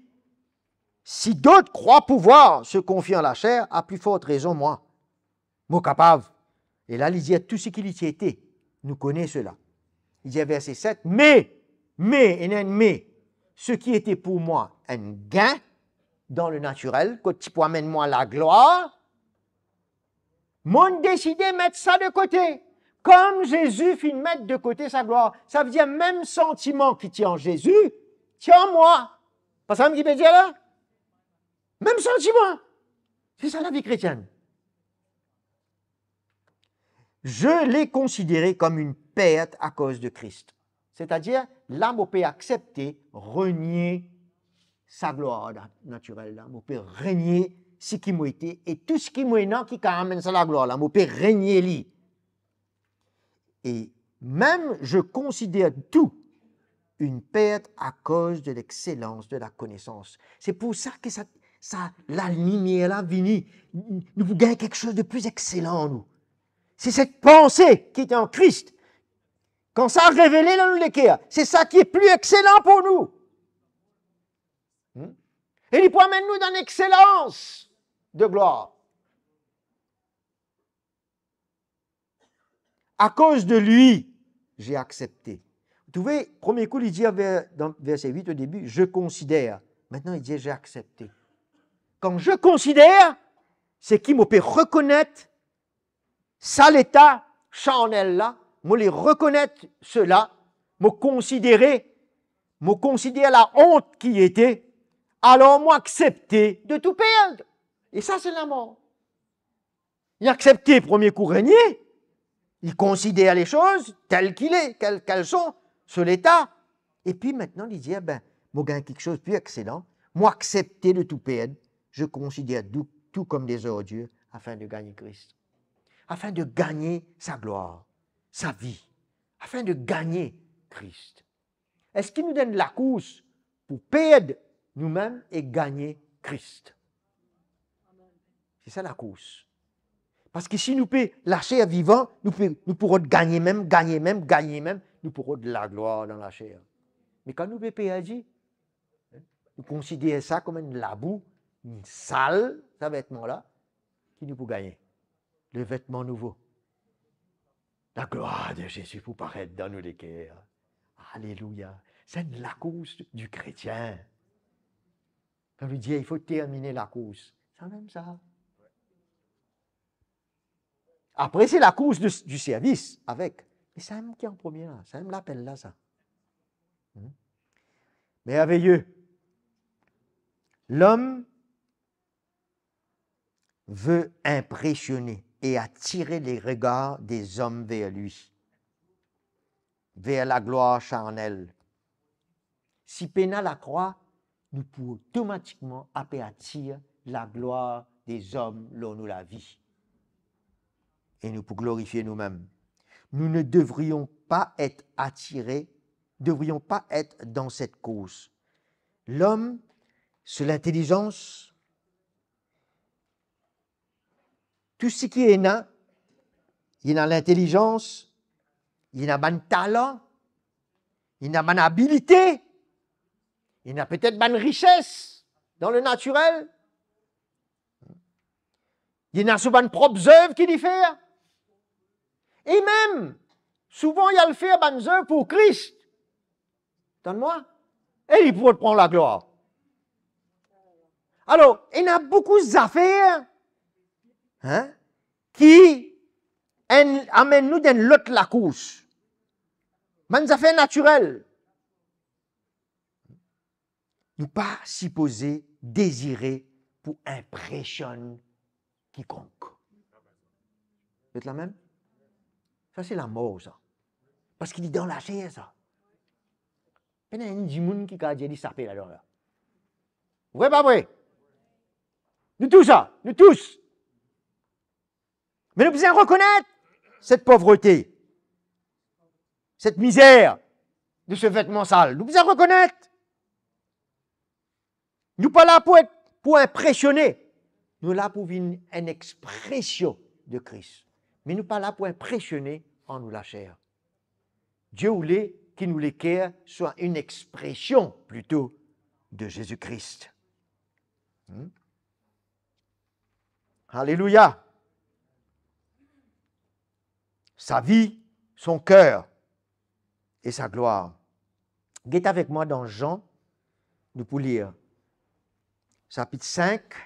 si d'autres croient pouvoir se confier en la chair, à plus forte raison, moi. Mo kapav. E la, li dir tou seki li ti ete. Nou kone sela. Li dir verse set, me, me, ena enn me, seki ete pou mwa enn gagn dan le natirel, kot ti pou amenn mwa laglwar, mo'nn deside met sa de kote. Kom Zezi finn met de kote sa glwar, savedir mem santiman ki ti an Zezi, ti an mwa. Pa sa mem ki pe dir la? Mem santiman. Se sa lavi kretienn. Je l'ai considéré comme une perte à cause de Christ. Setadir, la mo pe aksepte renie sa glwar na-, natirel la, mo pe renie seki mo ete, e tou seki mo ena ki kapav amenn sa laglwar la, mo pe renie li. Et même je considère tout une perte à cause de l'excellence de la connaissance. Se pou sa ki sa, sa lalimier la vini. Nou pou gagn kiksoz de pli exselan, nou. Se set panse ki ete an Kris. Kan sa revele dan nou leker, se sa ki pli exselan pou nou. Hmm? E li pou amenn nou dan lexselans de glwar. À cause de lui, j'ai accepté. Vous trouvez, premie kou, li dir ver-, dan verse wit o debi, je considère. Aster, li dir, j'ai accepté. Kan je considère, se ki mo pe rekonet sa leta charnel la, mo le rekonet sela, mo konsidere, mo konsider laont ki ete, alor mo aksepte de tou perd. E sa, se lamor. Li aksepte premie kou renie, li konsider lesoz tel ki le, kel, kel son, so leta. Epi aster, li dir, "Be, mo gagn kiksoz pli exselan, mo aksepte de tou perd, je considère tout, tout comme des ordures afin de gagner Christ." Afin de gagne sa glwar, sa vi, afin de gagne Kris. Eski nou dan lakours pou perd noumem e gagne Kris? Se sa lakours. Parski si nou pe laser vivan, nou pe, nou pou rod gagne mem, gagne mem, gagne mem, nou pou rod laglwar dan laser. Me kan nou pe perdi, nou konsider sa kom enn labou, enn sal, sa vetman la, ki nou pou gagne? Le vetman nouvo. Laglwar de Zezi pou paret dan nou leker. Alelouya. Se enn lakours di kretien. Kan nou dir, "Il faut terminer la course." Sa mem sa. Apre, se lakours de, di servis avek. Me sa mem ki an premie la, sa mem lapel la, sa. Hmm? Merveye. Lom veut impressionner et attirer les regards des hommes vers lui, vers la gloire charnelle. Si pena lakrwa, nou pou otomatikman ape atir laglwar dezom lor nou lavi. E nou pou glorifie noumem. Nous ne devrions pas être attirés, devrions pas être dans cette course. Lom, so lintelizans, tou seki ena, ena lintelizans, ena bann talan, ena bann abilite, ena petet bann rises dan le natirel, ena so bann prop zev ki li fer. E mem, souvan, li al fer bann zev pou Kris. Tann mwa. E li pou pran laglwar. Alor, ena boukou zafer, hein, ki enn, amenn nou dan enn lot lakours. Bann zafer natirel. Nou pa sipoze dezire pou inpresionn kikonk. Zot la mem? Sa se lamor, sa. Parski li dan laser, sa. Pena enn dimoun ki kav dir li sape ladan la. Vre, pa vre? Nou tou sa, nou tous. Me nou bizin rekonet set povrete, set mizer de se vetman sal. Nou bizin rekonet. Nou pa la pou et, pou inpresione. Nou la pou vinn enn expresion de Kris. Me nou pa la pou inpresione ar nou laser. Die oule ki nou leker swa enn expresion plito de Zezi Kris. Hmm? Alelouya! Sa vi, son ker e sa glwar. Get avek mwa dan Zan, nou pou lir sapit sink,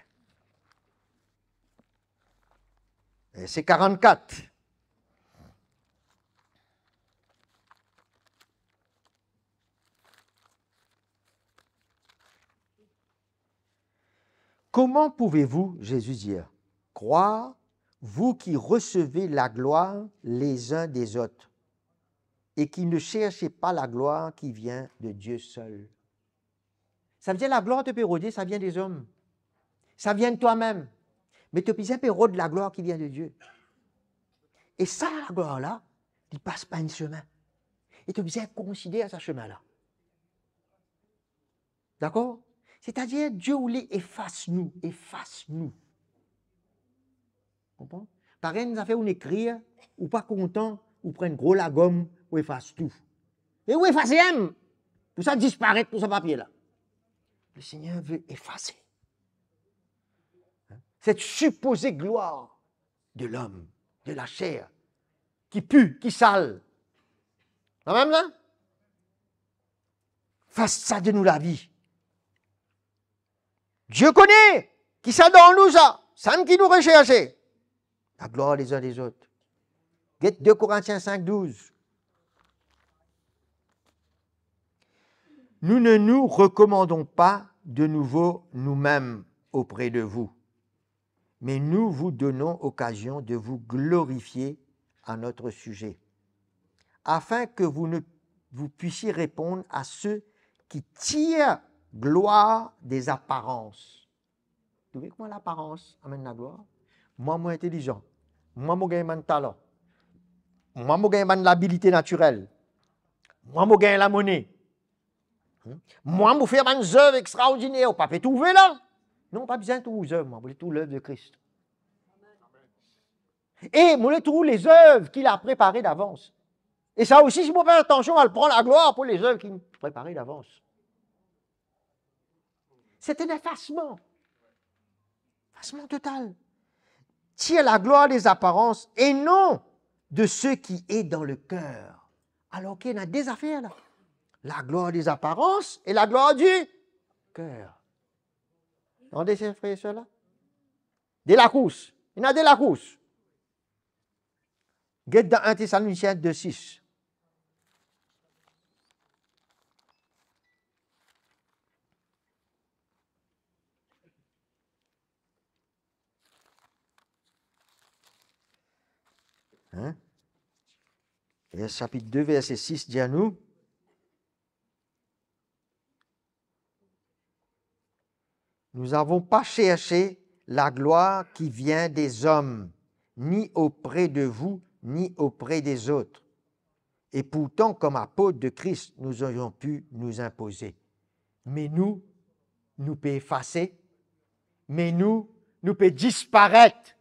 verse karannkat. Comment pouvez-vous, Jésus dit, croire, vous qui recevez la gloire les uns des autres, et qui ne cherchez pas la gloire qui vient de Dieu seul? Savedir laglwar to pe rode, sa vinn de zom. Sa vinn de twamem. Me to bizin pe rod laglwar ki vinn de Die. E sa laglwar la, li pas par enn semin. E to bizin konsider sa semin la. Dakor? Setadir, Die oule efas nou, efas nou. Konpran? Parey enn zafer ou'nn ekrir, ou pa kontan, ou pran enn gro lagom, ou efas tou. E ou efase mem, pou sa disparet, pou sa papie la. Le Seigneur veut effacer cette supposée gloire de l'homme, de la chair, ki pi, ki sal. Lamem la? Efas sa de nou lavi. Die kone ki sa dan nou sa, sannla ki nou reserse. Laglwar lezin lezot. Get de Korintien sink douz. Nous ne nous recommandons pas de nouveau nous-mêmes auprès de vous, mais nous vous donnons occasion de vous glorifier à notre sujet, afin que vous ne, vous puissiez répondre à ceux qui tirent gloire des apparences. Trouve kouma laparans amenn laglwar? Mwa, mo intelizan. Mwa, mo gagn bann talan. Mwa, mo gagn bann labilite natirel. Mwa, mo gagn lamone. Hmm? Mwa, mo fer bann zev extraordiner, ou pa pe trouve la. Non, pa bizin trouv zev, mwa, mo trouv lev de Kris. E mo trouv lezev ki li la prepare davans. E sa osi, si mo pa fer atansion, mo al pran laglwar pou lezev ki prepare davans. C'est un effacement. Effacement total. Tire laglwar des apparences et non de ce qui est dans le cœur. Alor ki ena de zafer la. Laglwar des apparences et laglwar du cœur. Tande, ser e ser la? De lakours. Ena de lakours. Get dan enn Tesalonisien de sis. Hein? E sapit de, verse sis dir nou, nous n'avons pas cherché la gloire qui vient des hommes, ni auprès de vous, ni auprès des autres. Et pourtant, comme apôtres de Christ, nous aurions pu nous imposer. Me nou, nou pe efase. Me nou, nou pe disparet.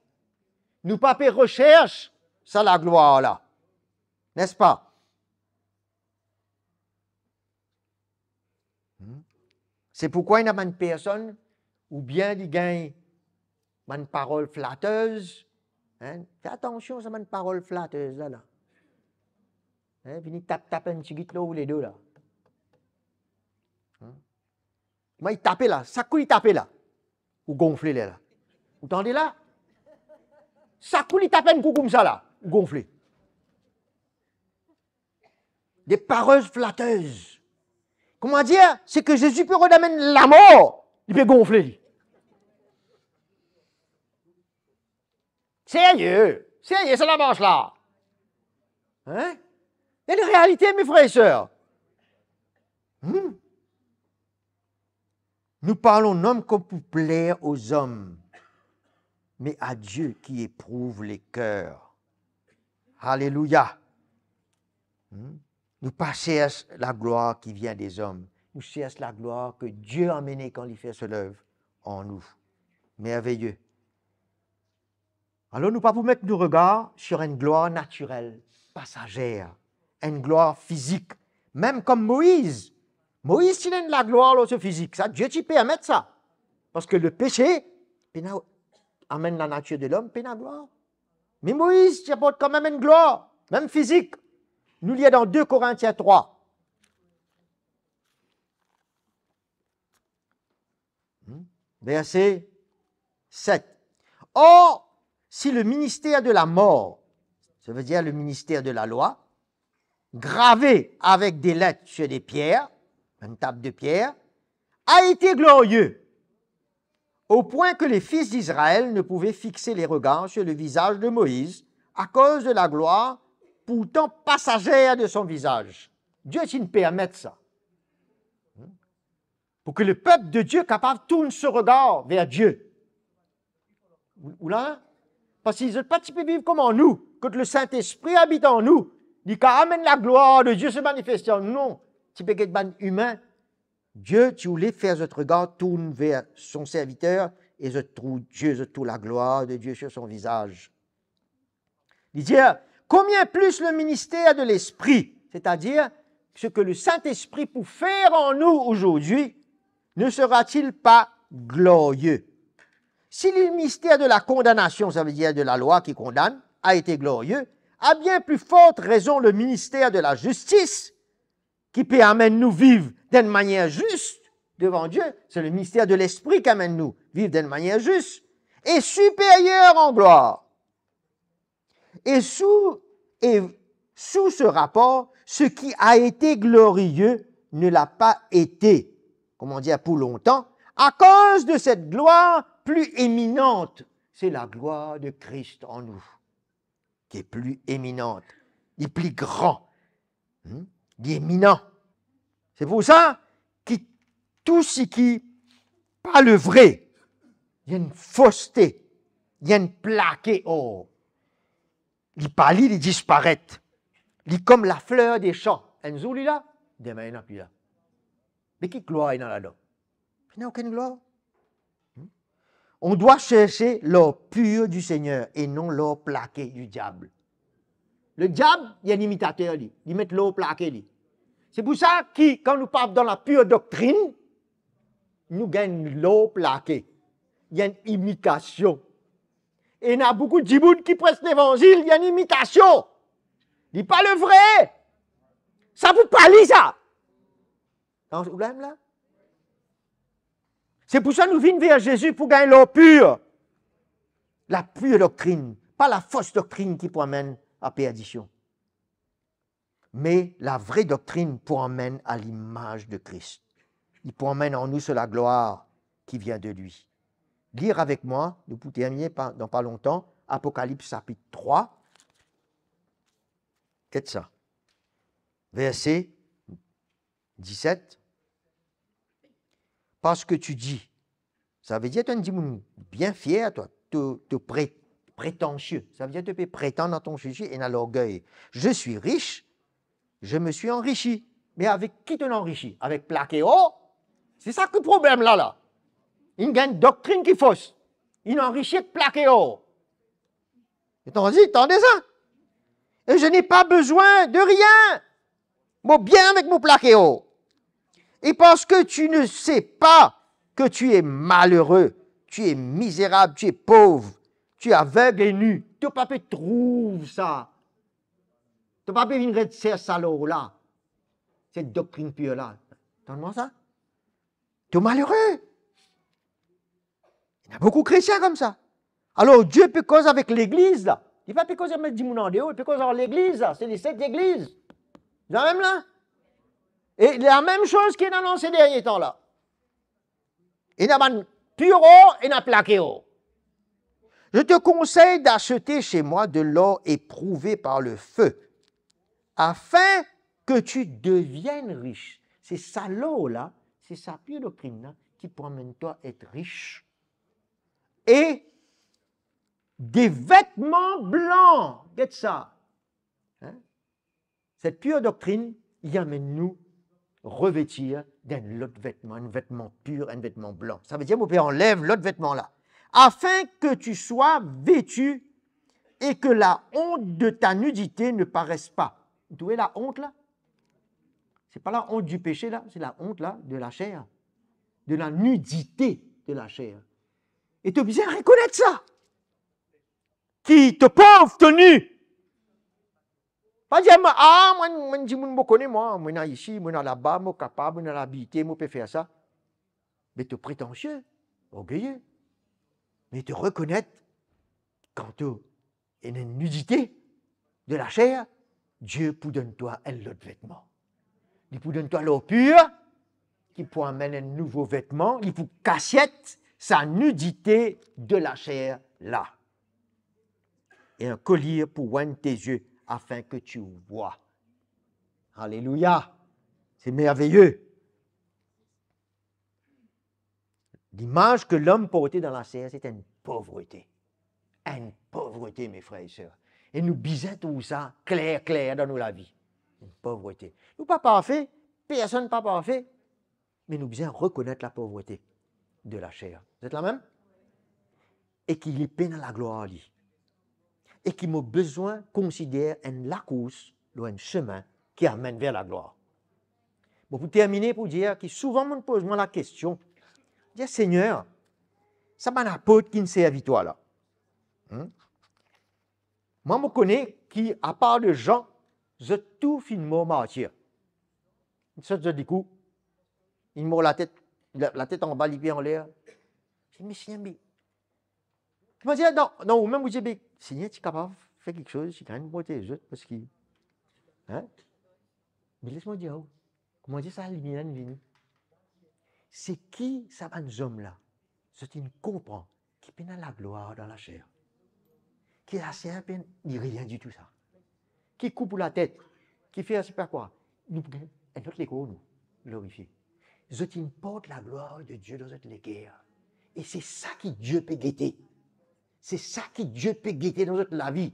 Nou pa pe resers sa laglwar la. N'est-ce pas? Hmm? Se poukwa ena bann personn, oubien li gagn bann parol flatez, hein? Fer atansion sa bann parol flatez la, la. Hein? Vini tap, tap enn tigit lor ou ledo la. Hmm? Kouma li tape la, sak kou li tape la, ou gonfle lerla. Ou tande la? Sak kou li tape enn kou koumsa la, ou gonfle. Des paroles flatteuses. Kouma dir, seki Zezi pe rod amenn lamor, li pe gonfle li. Serye, serye sa lamars la. Hein? Enn realite, me frer e ser. Hmm? Nous parlons non comme pour plaire aux hommes, mais à Dieu qui éprouve les cœurs. Alléluia. Hmm? Nou pa chers laglwar ki vinn dezom. Nou chers laglwar ke Die amenn kan li fer so lev an nou. Merveye. Alor, nou pa pou met nou regar sur enn glwar natirel, pasazer, enn glwar fizik. Mem kom Moiz. Moiz ti ena enn laglwar lor so fizik. Sa, Die ti permet sa. Parski lepese pena amenn lanatir de lom, pena glwar. Me Moiz ti aport kanmem enn glwar, mem fizik. Nou lir dan de Korintien trwa. Hmm? Verse set. Or, si le ministère de la mort, ça veut dire le ministère de la loi, gravé avec des lettres sur des pierres, une table de pierre, a été glorieux, au point que les fils d'Israël ne pouvaient fixer les regards sur le visage de Moïse à cause de la gloire pourtant passagère de son visage. Die ti permet sa. Pou ki lepep de Die kapav tourn so regar ver Die. Ou, ou la? Parski zot pa ti pe viv kouma nou, kot Lesintespri abit an nou, li kapav amenn laglwar de Die se manifeste an nou. Non, ti pe get bann imin. Die ti oule fer zot regar tourn ver son serviter e zot trouv Die, zot trouv laglwar de Die sur son visage. Li dir, combien plus le ministère de l'Esprit, c'est-à-dire ce que le Saint-Esprit peut faire en nous aujourd'hui, ne sera-t-il pas glorieux? Si le ministère de la condamnation, ça veut dire de la loi qui condamne, a été glorieux, à bien plus forte raison le ministère de la justice, ki pe amenn nou viv dan enn manier zis devan Die, se le ministère de l'Esprit ki amenn nou viv dan enn manier zis, est supérieur en gloire. Et sous, et sous ce rapport, ce qui a été glorieux ne l'a pas été, comment dire, pour longtemps, à cause de cette gloire plus éminente. C'est la gloire de Christ en nous, qui est plus éminente, li pli gran, hmm? Li eminan. Se pou sa ki tou seki pa le vre, li enn foste, li enn plake or. Li pa li, li disparet. Li kom lafler de san. Enn zour li la, demin li ena pli la. Me ki glwar ena ladan? Pena okenn glwar. Hmm? On doit chercher l'or pur du Seigneur et non l'or plaqué du diable. Le diab, li enn imitater li, li met lor plake li. Se pou sa ki, kan nou pa dan la pure doctrine, nou gagn lor plake. Li enn imitasion. Ena boukou dimoun ki pres levanzil, li enn imitasion. Li pa le vre. Sa pou pa li sa. Kan ou la mem la? Se pou sa nou vinn ver Zezi pou gagn lor pir. La pure doctrine, pa la fos doktrinn ki pou amenn a perdision. Me la vre doktrinn pou amenn a limaz de Kris. Li pou amenn an nou so laglwar ki vien de li. Lir avek mwa, nou pou termine pa, dan pa lontan, Apokalips sapit trwa. Get sa. Verse diset. Parce que tu dis, savedir to enn dimoun bien fier, twa, to, to pre-, prétentieux. Savedir to pe pretann dan to sesi, ena lorgey. Je suis riche, je me suis enrichi. Me avek ki to anrisi? Avek plake or? Se sa ki problem la, la. Inn gagn doktrinn ki fos. Inn anrisi ek plake or. Tande, tande sa. Et je n'ai pas besoin de rien. Mo bien avek mo plake or. Et parce que tu ne sais pas que tu es malheureux, tu es misérable, tu es pauvre, tu es aveugle et nu. To pa pe trouv sa. To pa pe vinn res sers sa lor la. Se doktrinn pir la. Tann mwa sa. To malere. Ena boukou kretien koumsa. Alor, Die pe koz avek legliz la. Li pa pe koz avek dimoun andeor, li pe koz ar legliz la. Se le set legliz. Zamem la. E lamem soz ki ena dan se dernie tan la. Ena bann pir or, ena plake or. Je te conseille d'acheter chez moi de l'or éprouvé par le feu, afin que tu deviennes riche. Se sa lor la, se sa pir doktrinn la, ki pou amenn twa et ris. E de vetman blan, get sa. Hein? Cette pure doctrine, li amenn nou revetir d'enn lot vetman, enn vetman pir, enn vetman blan. Sa vedir mo pe anlev lot vetman la. Afin que tu sois vêtu et que la honte de ta nudité ne paraisse pas. Ou trouve la ont la? Se pa la ont du péché la, se la ont la de la chair, de la nudité de la chair. E to bizin rekonet sa. Ki to pov, to ni. Pa dir, "Ah, mwa, mwa, dimoun mo kone mwa, mo ena isi, mo ena laba, mo kapav, mo ena labite, mo pe fer sa." Me to pretansie, orgeye. Me to rekonet, kan to ena enn nidite de laser, Die pou donn twa enn lot vetman. Li pou donn twa lor pir, ki pou amenn enn nouvo vetman, li pou kasiet sa nidite de laser la. Et un collier pour oindre tes yeux afin que tu vois. Alléluia. C'est merveilleux. L'image que l'homme portait dans la chair, c'est une pauvreté. Une pauvreté, mes frères et sœurs. E nou bizin trouv sa kler, kler dan nou lavi. Une pauvreté. Nou pa parfe, personn pa parfe, me nou bizin rekonet lapovrete de laser. Zot la mem? E ki li pena laglwar li. E ki mo bizin konsider enn lakours lor enn semin ki amenn ver laglwar. Bon, pou termine, pou dir ki souvan mo'nn poz mwa lakestion, dir, "Segner, sa bann apot ki'nn servi twa la, hmm? Mwa, mo kone ki, apar de Zan, zot tou finn mor martir. Sot zot likou, inn mor latet, la-, latet anba, lipie anler." Mo dir, "Me Segner, me..." Kouma dir, dan, dan ou mem, ou dir, "Be, Segner, ti kapav fer kiksoz, ti kapav protez zot, parski, hein? Me les mwa dir ou, kouma dir sa limier la inn vini?" Se ki sa bann zom la, zot inn konpran ki pena laglwar dan laser. Ki laser pena rien ditou sa. Ki koup ou latet, ki fer sepa kwa, nou pou gagn enn lot lekor nou glorifie. Zot inn port laglwar de Die dan zot leker. E se sa ki Die pe gete. Se sa ki Die pe gete dan zot lavi.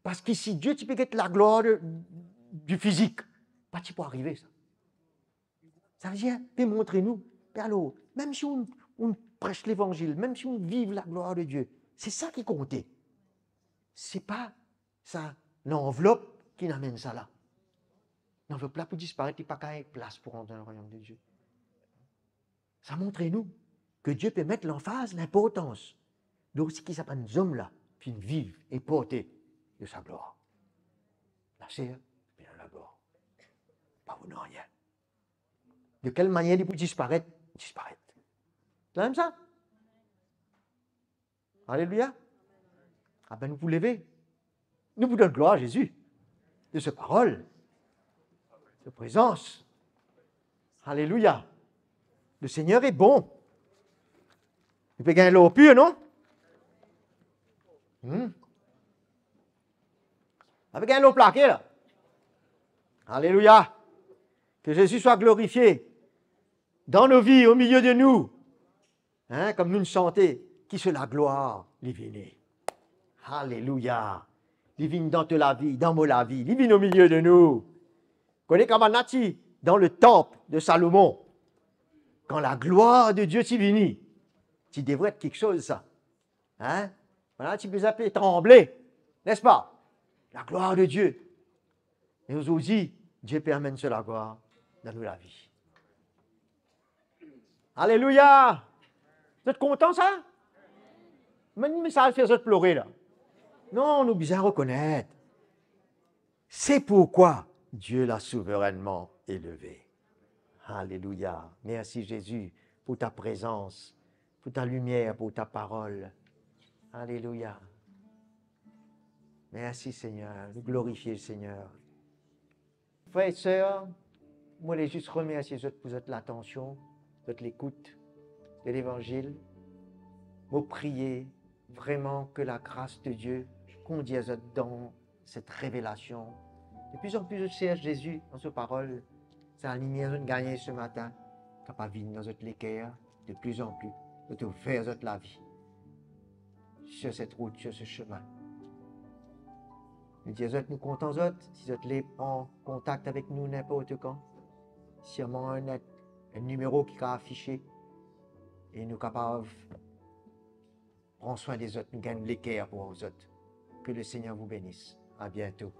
Parski si Die ti pe get laglwar de, di fizik, pa ti pou arive sa. Sa vedir, pe montre nou, pe alor, mem si ou, ou pres levanzil, mem si ou viv laglwar de Die, se sa ki konte. Se pa sa lanvlop ki'nn amenn sa la. Lanvlop la pou disparet, li pa gagn plas pou rant dan lerwayom de Die. Sa montre nou ki Die pe met lanfaz, linportans lor seki sa bann zom la finn viv e porte de sa glwar. Laser, pena laglwar. Pa pou nanye. De kel manier li pou disparet? Disparet. Zot la mem sa? Aleluya. Abe, nou pou leve. Nou pou donn glwar a Zezi. De so parol. De so prezans. Aleluya. Le Seigneur est bon. Nou pe gagn lor pir, non? Hmm. Nou pe gagn lor plake la. Aleluya. Que Jésus soit glorifié dans nos vies, au milieu de nous. Hein, comme nous chanter, ki so laglwar li vini. Aleluya. Li vinn dan to lavi, dan mo lavi. Li vinn au milieu de nous. Kone kan bannla ti dan le temple de Salomon, kan laglwar de Die ti vini, ti devret kiksoz sa. Hein? Bannla ti bizin pe tranble, n'est-ce pas? Laglwar de Die. E azordi, Die pe amenn so laglwar dan nou lavi. Aleluya! Zot kontan sa? Mem mesaz fer zot plore la. Non, nou bizin rekonet. C'est pourquoi Dieu l'a souverainement élevé. Alléluia. Merci Jésus pour ta présence, pour ta lumière, pour ta parole. Alléluia. Merci Seigneur. Nou glorifie Seigneur. Frer e ser, mo le zis remersie zot pou zot latansion, zot lekout de levanzil. Mo priye vreman ki lagras de Die kondir zot dan set revelasion. De pli an pli zot sers Zezi dan so parol, sa lalimier zot gagne se matin, kapav vinn dan zot leker, de plus en plus, zot ouver zot lavi sur cette route, sur ce chemin. Nou dir zot, nou kontan zot, si zot le pran kontak avek nou ninport kan, sirman enn, enn nimero ki kapav afise, e nou kapav pran swin de zot, nou gagn leker pou zot. Que le Seigneur vous bénisse. À bientôt.